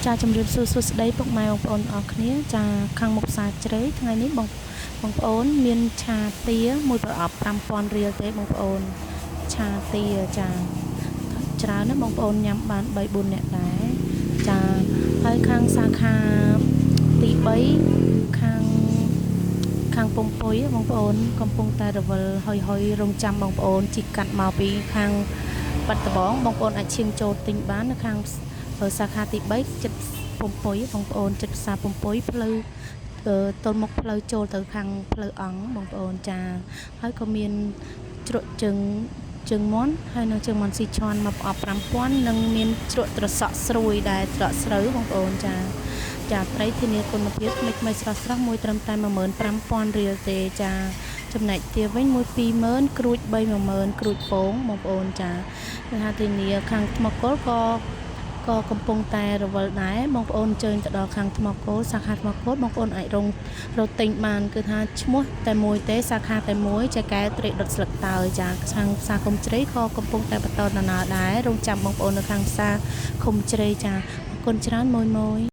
ចាជំរាបសួរសួស្តីពុកម៉ែបងប្អូនអរគ្នាចាខាងមុខផ្សារជ្រៃថ្ងៃនេះបងបងប្អូនមានឆាទាមួយប្រអប់5000រៀលទេបងប្អូនឆាទាចាច្រើនណាស់បងប្អូនញ៉ាំបាន3 4នាក់ដែរចាហើយខាងសាខាទី3ខាងខាងពងពុយបងប្អូនកំពុងតែរវិលហុយហុយរងចាំបងប្អូនជីកកាត់មកពីខាងបាត់ដំបងបងប្អូនអាចឈៀងចូលទិញបាននៅខាងសាខាទី3ចិត្តពំពុយបងប្អូនចិត្តផ្សារពំពុយផ្លូវទល់មុខផ្លូវចូលទៅខាងផ្លូវអង្គបងប្អូនចាហើយក៏មានជ្រក់ជើងជើងមន់ហើយនិងជើងមន់ស៊ីឈွန်មកប្រអប់5000និងមានជ្រក់ត្រសក់ស្រួយដែរត្រក់ស្រូវបងប្អូនចាចាត្រីធានាគុណភាពថ្មីថ្មីស្រស់ស្រស់មួយត្រឹមតែ15000រៀលទេចាចំណែកទាវិញមួយ20000ក្រួច3 10000ក្រួចពងបងប្អូនចាគឺថាធានាខាងថ្មគោលក៏ក៏កំពុងតែរវល់ដែរបងប្អូនអញ្ជើញទៅដល់ខាងថ្មគោលសាខាថ្មគោលបងប្អូនអាចរងរកទិញបានគឺថាឈ្មោះតែមួយទេសាខាតែមួយចែកែត្រីដុតស្លឹកតើយចាខាងផ្សារឃុំជ្រៃក៏កំពុងតែបន្តដំណើរដែររងចាំបងប្អូននៅខាងផ្សារឃុំជ្រៃចាអរគុណច្រើនមួយមួយ។